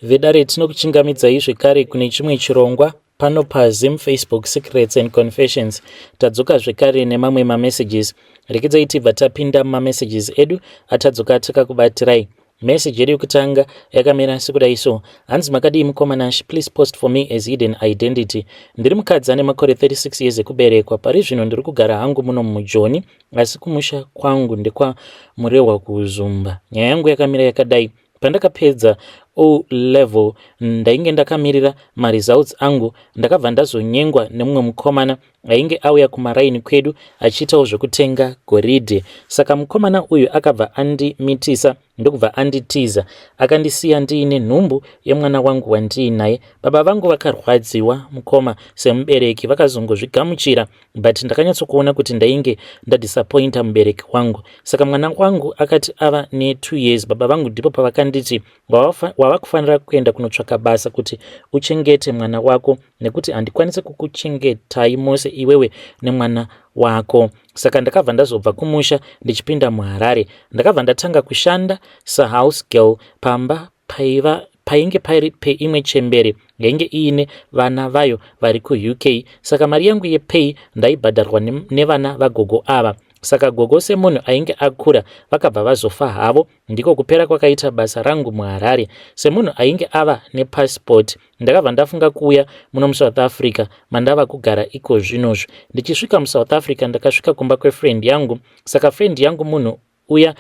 Vedare, tinokuchingamidzai zvekare kune chimwe chirongwa pano paZim Facebook Secrets and Confessions. Tadzoka zvekare nemamwe mamessages. Rekedzai tibva tapinda mumamessages edu atadzoka takakubatirai. Message yedu yekutanga yakamira sekudai so. Hanzi, "Makadii mukoma Nash? Please post for me as hidden identity. Ndiri mukadzi ane makore 36 years ekuberekwa. Pari zvino ndiri kugara hangu muno muJoni, asi kumusha kwangu ndekwaMurehwa kuUzumba. Nyaya yangu yakamira yakadai. Pandakapedza O level, ndainge ndakamirira maresults angu. Ndakabva ndazonyengwa nemumwe mukomana ainge auya kumaraini kwedu achiitawo zvekutenga goridhe. Saka mukomana uyu akabva andimitisa, ndokubva anditiza, akandisiya ndiine nhumbu yemwana wangu wandiinaye. Baba vangu vakarwadziwa mukoma, semubereki vakazongozvigamuchira, but ndakanyatsokuona kuti ndainge ndadisappointa mubereki wangu. Saka mwana wangu akati ava ne2 years, baba vangu ndipo pavakanditi, 'Wava kufanira kuenda kunotsvaka basa kuti uchengete mwana wako, nekuti handikwanisi kukuchengetai mose iwewe nemwana wako.' Saka ndakabva ndazobva kumusha ndichipinda muHarare. Ndakabva ndatanga kushanda sahouse girl pamba paiva painge pari peimwe chembere yainge iine vana vayo vari kuUK. Saka mari yangu yepay ndaibhadharwa nevana vagogo ava. Saka gogo, semunhu ainge akura, vakabva vazofa havo. Ndiko kupera kwakaita basa rangu muHarare. Semunhu ainge ava nepasipoti, ndakabva ndafunga kuuya muno muSouth Africa mandava kugara iko zvinozvo. Ndichisvika muSouth Africa, ndakasvika kumba kwefriend yangu. Saka friend yangu munhu uya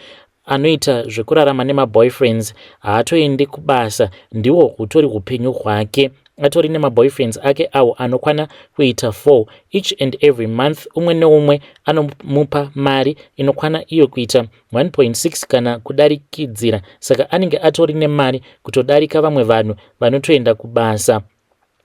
anoita zvekurarama nemaboyfriends, haatoendi kubasa, ndiwo hutori upenyu hwake. Atori nemaboyfriends ake awo anokwana kuita 4. Each and every month umwe neumwe anomupa mari inokwana iyo kuita 1.6 kana kudarikidzira. Saka anenge atori nemari kutodarika vamwe vanhu vanotoenda kubasa,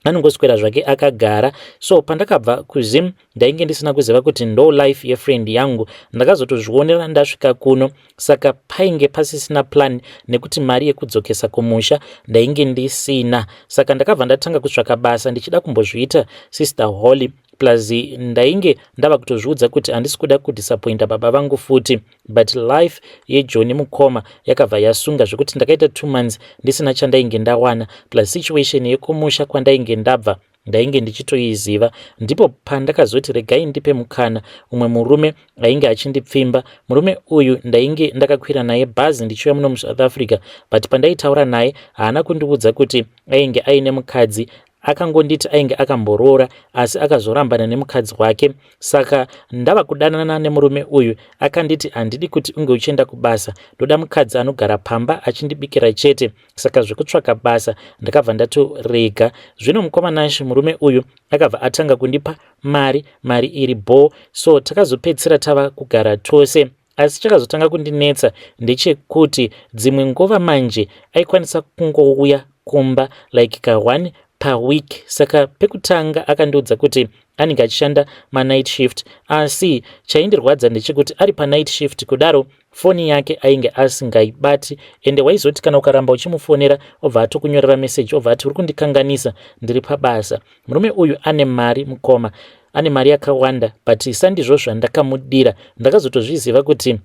anongoswera zvake akagara. So pandakabva kuZim, ndainge ndisina kuziva kuti ndo life yefriend yangu. Ndakazotozvionera ndasvika kuno. Saka painge pasisina plan, nekuti mari yekudzokesa kumusha ndainge ndisina. Saka ndakabva ndatanga kutsvaka basa ndichida kumbozviita Sister Holly. Plus ndainge ndava kutozviudza kuti handisi kuda kudisappointa baba vangu futi. But life yeJoni mukoma yakabva yasunga zvekuti ndakaita 2 months ndisina chandainge ndawana. Plus situation yekumusha kwandainge ndabva ndainge ndichitoiziva. Ndipo pandakazoti regai ndipe mukana umwe murume ainge achindipfimba. Murume uyu ndainge ndakakwira naye bhazi ndichiuya muno muSouth Africa, but pandaitaura naye haana kundiudza kuti ainge aine mukadzi. Akangonditi ainge akamboroora, asi akazorambana nemukadzi wake. Saka ndava kudanana nemurume uyu, akanditi, 'Handidi kuti unge uchienda kubasa, ndoda mukadzi anogara pamba achindibikira chete.' Saka zvekutsvaka basa ndakabva ndatorega. Zvino mukoma Nashi, murume uyu akabva atanga kundipa mari, mari iri bho. So takazopedzisira tava kugara tose, asi chakazotanga kundinetsa ndechekuti dzimwe nguva manje aikwanisa kungouya kumba like ka1 paweek. Saka pekutanga akandiudza kuti anenge achishanda manight shift, asi chaindirwadza ndechekuti ari panight shift kudaro, foni yake ainge asingaibati. Ende waizoti kana ukaramba uchimufonera, obva atokunyorera meseji, obva ati, 'Uri kundikanganisa, ndiri pabasa.' Murume uyu ane mari mukoma, ane mari yakawanda, but sandizvo zvandakamudira. Ndakazotozviziva kuti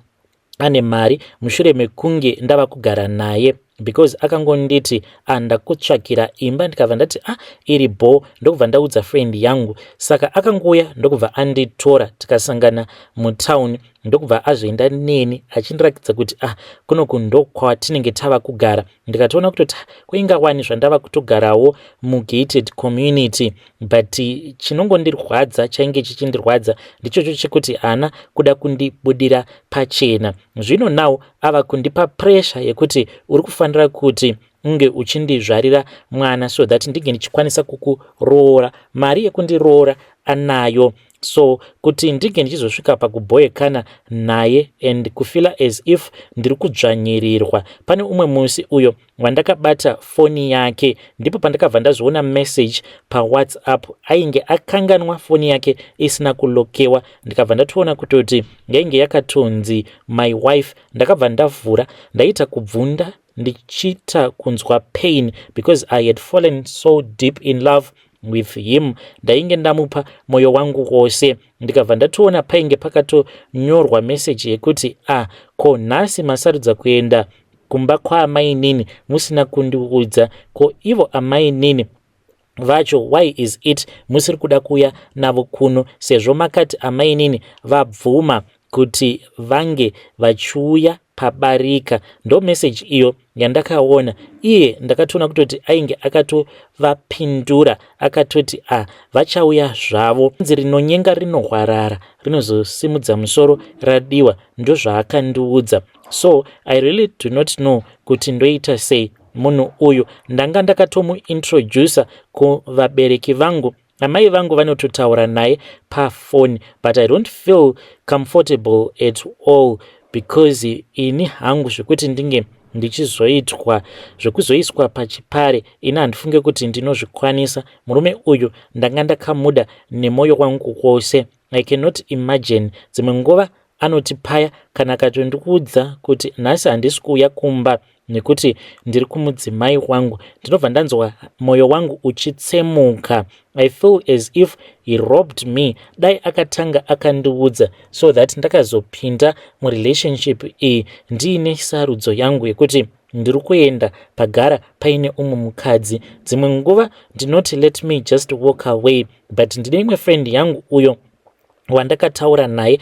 ane mari mushure mekunge ndava kugara naye, because akangonditi, "Andakutsvakira imba." Ndikabva ndati, "Ah, iri bho." Ndokubva ndaudza friend yangu. Saka akangouya, ndokubva anditora, tikasangana mutauni, ndokubva azoenda neni achindirakidza kuti, "Ah, kunoku ndokwatinenge tava kugara." Ndikatoona kutoti kuingawani zvandava kutogarawo mugated community. But chinongondirwadza, chainge chichindirwadza ndichocho chekuti haana kuda kundibudira pachena. Zvino now ava kundipa pressure yekuti, "Uri kufanira kuti unge uchindizvarira mwana so that ndinge ndichikwanisa kukuroora." Mari yekundiroora anayo. So kuti ndinge ndichizosvika pakubhoyekana naye and kufeela as if ndiri kudzvanyirirwa. Pane umwe musi uyo wandakabata foni yake, ndipo pandakabva ndazviona message paWhatsApp. Ainge akanganwa foni yake isina kulockewa. Ndikabva ndatoona kutoti yainge yakatonzi "my wife". Ndakabva ndavhura, ndaita kubvunda, ndichiita kunzwa pain, because I had fallen so deep in love with him. Ndainge ndamupa mwoyo wangu wose. Ndikabva ndatoona painge pakatonyorwa meseji yekuti, "Ah, ko nhasi masarudza kuenda kumba kwaamainini musina kundiudza? Ko ivo amainini vacho, why is it musiri kuda kuuya navo kuno, sezvo makati amainini vabvuma kuti vange vachiuya pabarika?" Ndo meseji iyo yandakaona. Iye ndakatoona kutoti ainge akatovapindura, akatoti, "A, vachauya zvavo." Nzi rinonyenga rinohwarara, rinozosimudza musoro radiwa. Ndozvaakandiudza. So I really do not know kuti ndoita sei. Munhu uyu ndanga ndakatomuintrodusa kuvabereki vangu. Amai vangu vanototaura naye pafoni, but I don't feel comfortable at all, because ini hangu zvekuti ndinge ndichizoitwa zvekuzoiswa pachipare, ini handifunge kuti ndinozvikwanisa. Murume uyu ndanga ndakamuda nemwoyo wangu wose. I cannot imagine. Dzimwe nguva anoti paya kana akatondikuudza kuti, "Nhasi handisi kuuya kumba nekuti ndiri kumudzimai wangu," ndinobva ndanzwa mwoyo wangu uchitsemuka. I feel as if he robbed me. Dai akatanga akandiudza so that ndakazopinda murelationship iyi ndiine sarudzo yangu yekuti ndiri kuenda pagara paine umwe mukadzi. Dzimwe nguva ndinoti, "Let me just walk away," but ndine imwe friend yangu uyo wandakataura naye,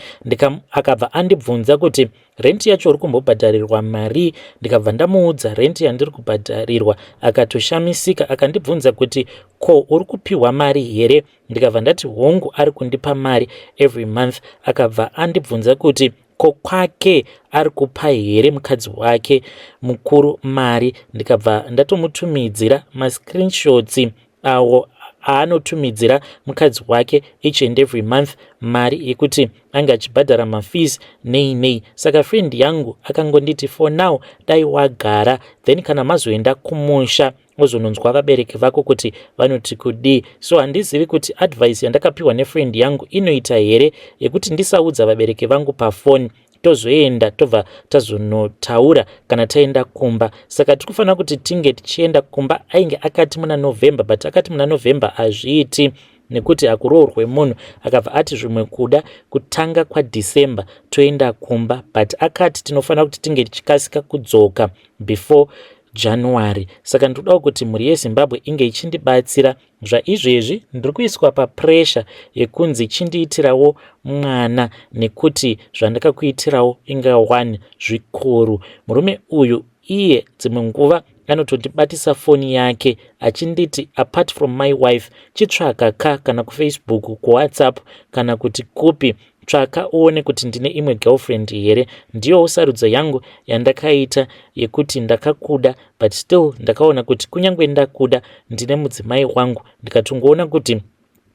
akabva andibvunza kuti, "Renti yacho uri kumbobhadharirwa mari?" Ndikabva ndamuudza renti yandiri kubhadharirwa. Akatoshamisika, akandibvunza kuti, "Ko uri kupiwa mari here?" Ndikabva ndati, "Hongu, ari kundipa mari every month." Akabva andibvunza kuti, "Ko kwake ari kupa here mukadzi wake mukuru mari?" Ndikabva ndatomutumidzira mascreenshots awo aanotumidzira mukadzi wake each and every month mari yekuti ange achibhadhara mafees nei nei. Saka friend yangu akangonditi, "For now dai wagara, then kana mazoenda kumusha ozononzwa vabereki vako kuti vanoti kudii." So handizivi kuti advice yandakapiwa nefriend yangu inoita here, yekuti ndisaudza vabereki vangu pafoni, tozoenda, tobva tazonotaura kana taenda kumba. Saka tiri kufanira kuti tinge tichienda kumba. Ainge akati muna November, but akati muna November hazviiti nekuti hakuroorwe munhu. Akabva ati zvimwe kuda kutanga kwaDecember toenda kumba, but akati tinofanira kuti tinge tichikasika kudzoka before January. Saka ndinodawo kuti mhuri yeZimbabwe inge ichindibatsira. Zvaizvezvi ndiri kuiswa papressure yekunzi chindiitirawo mwana nekuti zvandakakuitirawo inga 1 zvikuru. Murume uyu iye dzimwe nguva anotondibatisa foni yake achinditi, "Apart from my wife, chitsvaka ka kana kuFacebook, kuWhatsApp kana kuti kupi, tsvaka uone kuti ndine imwe girlfriend here." Ndiyowo sarudzo yangu yandakaita yekuti ndakakuda, but still ndakaona kuti kunyange ndakuda, ndine mudzimai wangu. Ndikatongoona kuti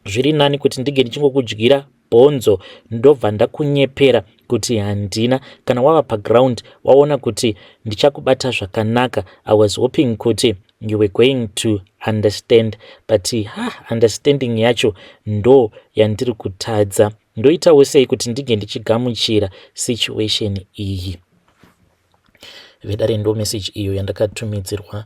zviri nani kuti ndinge ndichingokudyira bhonzo, ndobva ndakunyepera kuti handina. Kana wava paground waona kuti ndichakubata zvakanaka. I was hoping kuti you were going to understand, but ha, understanding yacho ndo yandiri kutadza. Ndoitawo sei kuti ndinge ndichigamuchira situation iyi? Vedare, ndo message iyo yandakatumidzirwa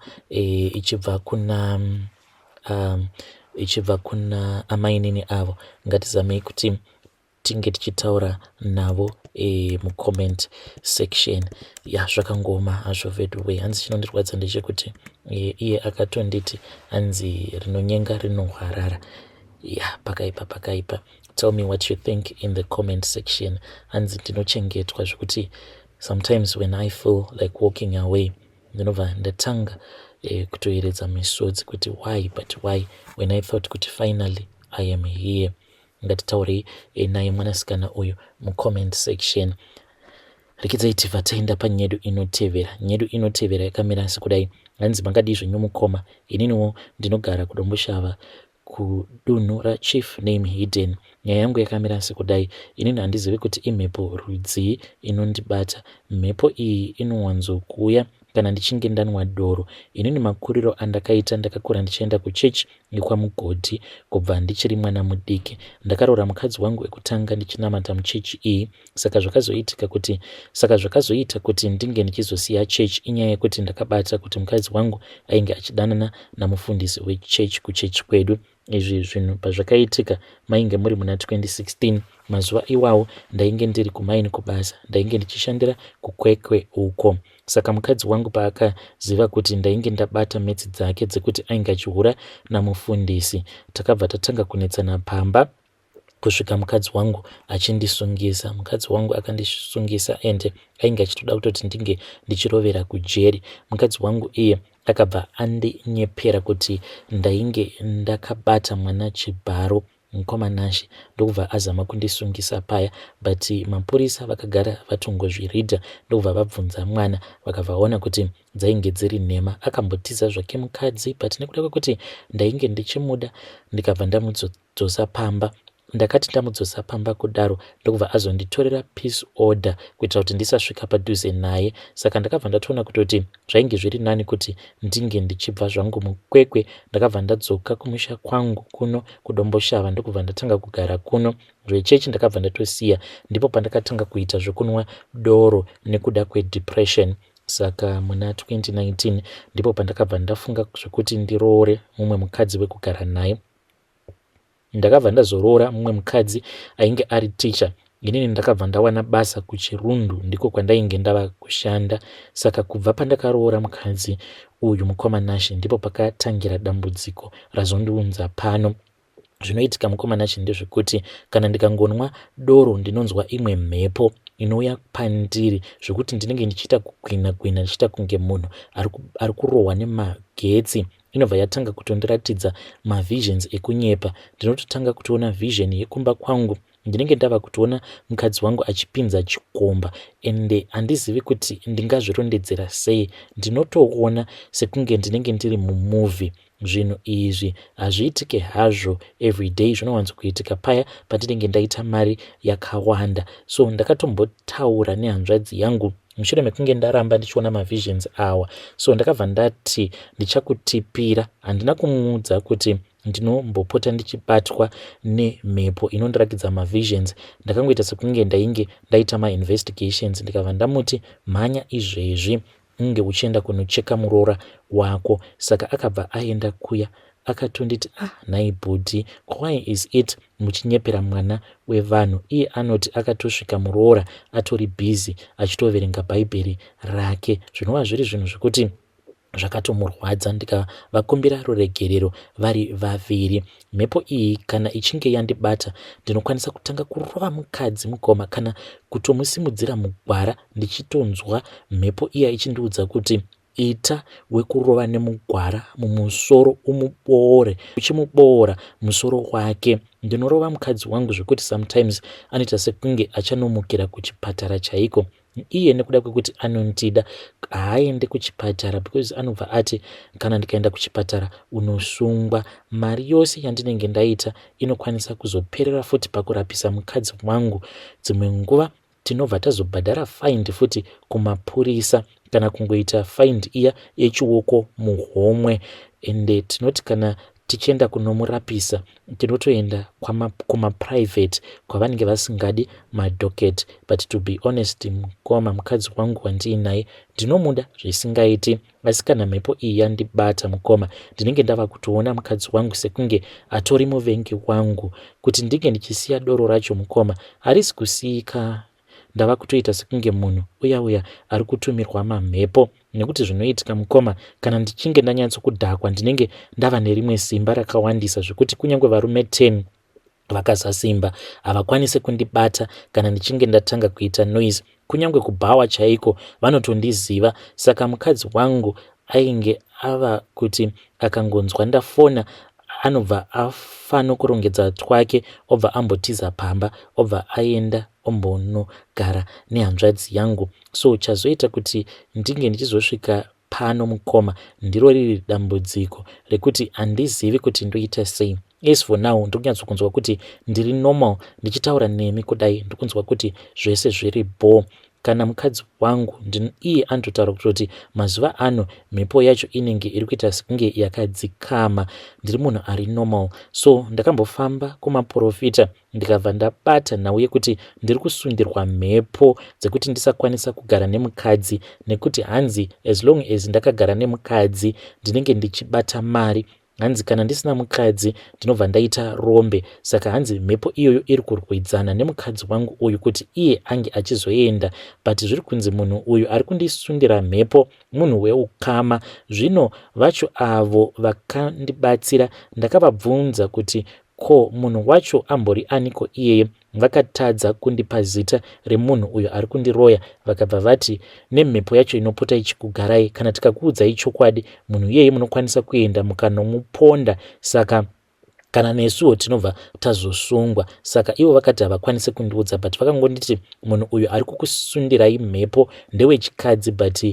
ichibva kuna amainini avo. Ngatizamei kuti tinge tichitaura navo mucomment section. Ya, zvakangoma hazvo veduwe. Hanzi chinondirwadza ndechekuti iye akatonditi, hanzi rinonyenga rinohwarara. Ya, pakaipa, pakaipa. Tell me what you think in the comment section. Hanzi ndinochengetwa zvekuti sometimes when I feel like walking away, ndinobva ndatanga kutoeredza misodzi kuti why, but why, when I thought kuti finally I am here. Ngatitaurei naye mwanasikana uyu mucomment section. Rekidzai tibva taenda panyedu inotevera. Nyedu inotevera yakamira sekudai. Hanzi, "Makadii zvenyu mukoma? Ininiwo ndinogara kuDomboshava, kudunhu raChief Name Hidden. Nyaya yangu yakamira sekudai. Inini handizivi kuti imhepo rudzii inondibata. Mhepo iyi inowanzokuuya kana ndichinge ndanwa doro. Inini makuriro andakaita, ndakakura ndichienda kuchechi yekwaMugodhi kubva ndichiri mwana mudiki. Ndakaroora mukadzi wangu wekutanga ndichinamata muchechi iyi. Saka zvakazoita kuti ndinge ndichizosiya chechi inyaya yekuti ndakabata kuti mukadzi wangu ainge achidanana namufundisi wechechi kuchechi kwedu. Izvi zvinhu pazvakaitika mainge muri muna 2016. Mazuva iwawo ndainge ndiri kumaini kubasa. Ndainge ndichishandira kuKwekwe uko. Saka mukadzi wangu paakaziva kuti ndainge ndabata metsi dzake dzekuti ainge achihura namufundisi, takabva tatanga kunetsana pamba kusvika mukadzi wangu achindisungisa. Mukadzi wangu akandisungisa ende ainge achitoda kutoti ndinge ndichirovera kujeri. Mukadzi wangu iye akabva andinyepera kuti ndainge ndakabata mwana chibharo mukoma Nashe ndokubva azama kundisungisa paya but mapurisa vakagara vatongozviridha ndokubva vabvunza mwana vakabva vaona kuti dzainge dziri nhema. Akambotiza zvake mukadzi but nekuda kwekuti ndainge ndichimuda ndikabva ndamudzosa pamba. Ndakati ndamudzosa pamba kudaro ndokubva azonditorera peace order kuitira kuti ndisasvika padhuze naye. Saka ndakabva ndatoona kutoti zvainge zviri nani kuti ndinge ndichibva zvangu muKwekwe. Ndakabva ndadzoka kumusha kwangu kuno kuDomboshava ndokubva ndatanga kugara kuno. Zvechechi ndakabva ndatosiya. Ndipo pandakatanga kuita zvekunwa doro nekuda kwedepression. Saka muna 2019 ndipo pandakabva ndafunga zvekuti ndiroore mumwe mukadzi wekugara naye. Ndakabva ndazoroora mumwe mukadzi ainge ari teacher. Inini ndakabva ndawana basa kuChirundu ndiko kwandainge ndava kushanda. Saka kubva pandakaroora mukadzi uyu mukoma Nashe ndipo pakatangira dambudziko razondiunza pano. Zvinoitika mukoma Nashe ndezvekuti kana ndikangonwa doro ndinonzwa imwe mhepo inouya pandiri zvekuti ndinenge ndichiita kugwina gwina ndichiita kunge munhu ari kurohwa nemagetsi. Inobva yatanga kutondiratidza mavisions ekunyepa. Ndinototanga kutoona vision yekumba kwangu. Ndinenge ndava kutoona mukadzi wangu achipinza chikomba ende handizivi kuti ndingazvirondedzera sei. Ndinotoona sekunge ndinenge ndiri mumovie. Zvinhu izvi hazviitike hazvo everyday, zvinowanzokuitika paya pandinenge ndaita mari yakawanda. So ndakatombotaura nehanzvadzi yangu mushure mekunge ndaramba ndichiona mavisions awa. So ndakabva ndati ndichakutipira. Handina kumuudza kuti ndinombopota ndichibatwa nemhepo inondirakidza mavisions. Ndakangoita sekunge ndainge ndaita mainvestigations ndikabva ndamuti mhanya izvezvi unge uchienda kunocheka muroora wako. Saka akabva aenda kuya akatonditi ah nhai bhudhi why is it muchinyepera mwana wevanhu. Iye anoti akatosvika muroora atori busy achitoverenga bhaibheri rake zvinova zviri zvinhu zvekuti zvakatomurwadza ndikavakumbira ruregerero vari vaviri. Mhepo iyi kana ichinge yandibata ndinokwanisa kutanga kurova mukadzi mukoma kana kutomusimudzira mugwara ndichitonzwa mhepo iya ichindiudza kuti ita wekurova nemugwara mumusoro umuboore uchimuboora musoro wake. Ndinorova mukadzi wangu zvekuti sometimes anoita sekunge achanomukira kuchipatara chaiko. Iye nekuda kwekuti anondida haaende kuchipatara because anobva ati kana ndikaenda kuchipatara unosungwa. Mari yose yandinenge ndaita inokwanisa kuzoperera futi pakurapisa mukadzi wangu. Dzimwe nguva tinobva tazobhadhara fine futi kumapurisa kana kungoita fine iya yechioko muhomwe. Ende tinoti kana tichienda kunomurapisa tinotoenda kumaprivate kwavanenge vasingadi madocket. But to be honest mukoma, mukadzi wangu wandiinaye ndinomuda zvisingaiti. Asi kana mhepo iyi yandibata mukoma ndinenge ndava kutoona mukadzi wangu sekunge atori muvengi wangu. Kuti ndinge ndichisiya doro racho mukoma harisi kusiyika. Ndava kutoita sekunge munhu uya uya ari kutumirwa mamhepo. Nekuti zvinoitika mukoma kana ndichinge ndanyatsokudhakwa ndinenge ndava nerimwe simba rakawandisa zvekuti kunyange varume 10 vakasasimba havakwanisi kundibata kana ndichinge ndatanga kuita noise. Kunyange kubhawa chaiko vanotondiziva. Saka mukadzi wangu ainge ava kuti akangonzwa ndafona anobva afanokurongedza twake obva ambotiza pamba obva aenda ombonogara nehanzvadzi yangu. So chazoita kuti ndinge ndichizosvika pano mukoma ndiro riri dambudziko rekuti handizivi kuti ndoita sei. As for now ndiri kunyatsokunzwa kuti ndiri normal ndichitaura nemi kudai ndiri kunzwa kuti zvese zviri bho. Kana mukadzi wangu iye anototaura kutoti mazuva ano mhepo yacho inenge iri kuita sekunge yakadzikama. Ndiri munhu ari normal. So ndakambofamba kumaporofita ndikabva ndabata nhau yekuti ndiri kusundirwa mhepo dzekuti ndisakwanisa kugara nemukadzi nekuti hanzi as long as ndakagara nemukadzi ndinenge ndichibata mari. Hanzi kana ndisina mukadzi ndinobva ndaita rombe, saka hanzi mhepo iyoyo iri kurwidzana nemukadzi wangu uyu kuti iye ange achizoenda, but zviri kunzi munhu uyu ari kundisundira mhepo munhu weukama. Zvino vacho avo vakandibatsira ndakavabvunza kuti ko munhu wacho ambori aniko iyeye, vakatadza kundipa zita remunhu uyo ari kundiroya. Vakabva vati nemhepo yacho inopota ichikugarai, kana tikakuudzai chokwadi munhu iyeye munokwanisa kuenda mukanomuponda, saka kana nesuwo tinobva tazosungwa. Saka ivo vakati havakwanisi kundiudza, but vakangonditi munhu uyu ari kukusundirai mhepo ndewechikadzi, but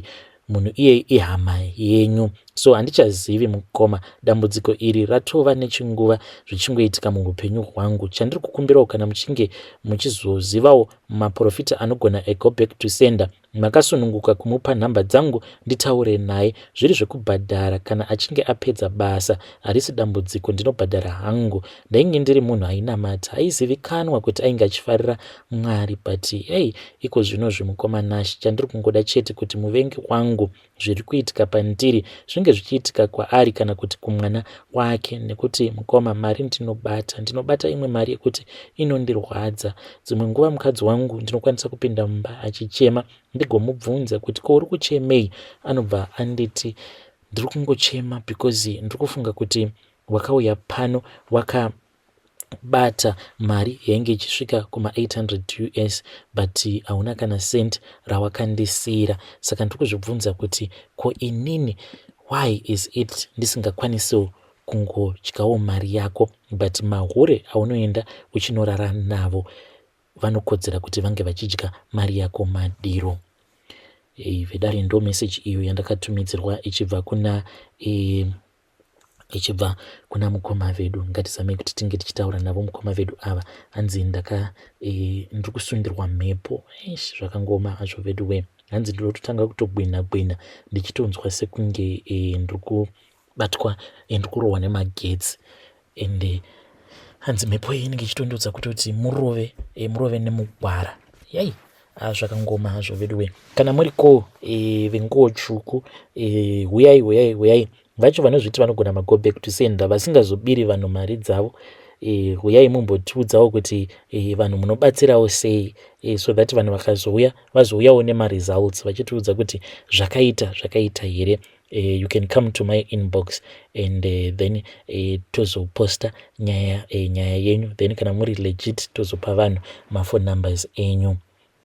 munhu iyeye ihama yenyu. So handichazivi mukoma, dambudziko iri ratova nechinguva zvichingoitika muupenyu hwangu. Chandiri kukumbirawo, kana muchinge muchizozivawo maprofita anogona a go back to sender, makasununguka kumupa nhamba dzangu nditaure naye. Zviri zvekubhadhara, kana achinge apedza basa harisi dambudziko, ndinobhadhara hangu. Ndainge ndiri munhu ainamata, aizivikanwa kuti ainge achifarira Mwari, but hey, iko zvino zvimukoma Nashi, chandiri kungoda chete kuti muvengi wangu zviri kuitika pandiri zvinge zvichiitika kwaari kana kuti kumwana wake, nekuti mukoma, mari ndinobata, ndinobata imwe mari yekuti inondirwadza. Dzimwe nguva mukadzi wangu ndinokwanisa kupinda mumba achichema, ndigomubvunza kuti ko uri kuchemei, anobva anditi ndiri kungochema because ndiri kufunga kuti wakauya pano wakabata mari yainge ichisvika kuma800 US, but hauna kana cent rawakandisiyira. Saka ndiri kuzvibvunza kuti ko inini why is it ndisingakwanisiwo kungodyawo mari yako, but mahure aunoenda uchinorara navo vanokodzera kuti vange vachidya mari yako madiro. Vedare, ndo meseji iyo yandakatumidzirwa ichibva kuna mukoma vedu. Ngatizamei kuti tinge tichitaura navo mukoma vedu ava. Hanzi ndiri kusundirwa mhepo. Eish, zvakangoma hazvo vedu we. Hanzi ndinototanga kutogwina gwina ndichitonzwa sekunge ndiri kubatwa, ndiri kurohwa nemagetsi. Ende hanzi mhepo iyi inenge ichitondiudza kutoti murove nemugwara. Yai, zvakangoma hazvo vedu we. Kana muriko venguo tsvuku, huyai, huyai, huyai. Vacho vanozviti vanogona mago back to sender, vasingazobiri vanhu mari dzavo, huyai mumbotiudzawo kuti vanhu munobatsirawo sei, so that vanhu vakazouya vazouyawo nemaresults vachitiudza kuti zvakaita zvakaita here. You can come to my inbox and then tozoposta nyaya yenyu, then kana muri legit tozopa vanhu maphone numbers enyu.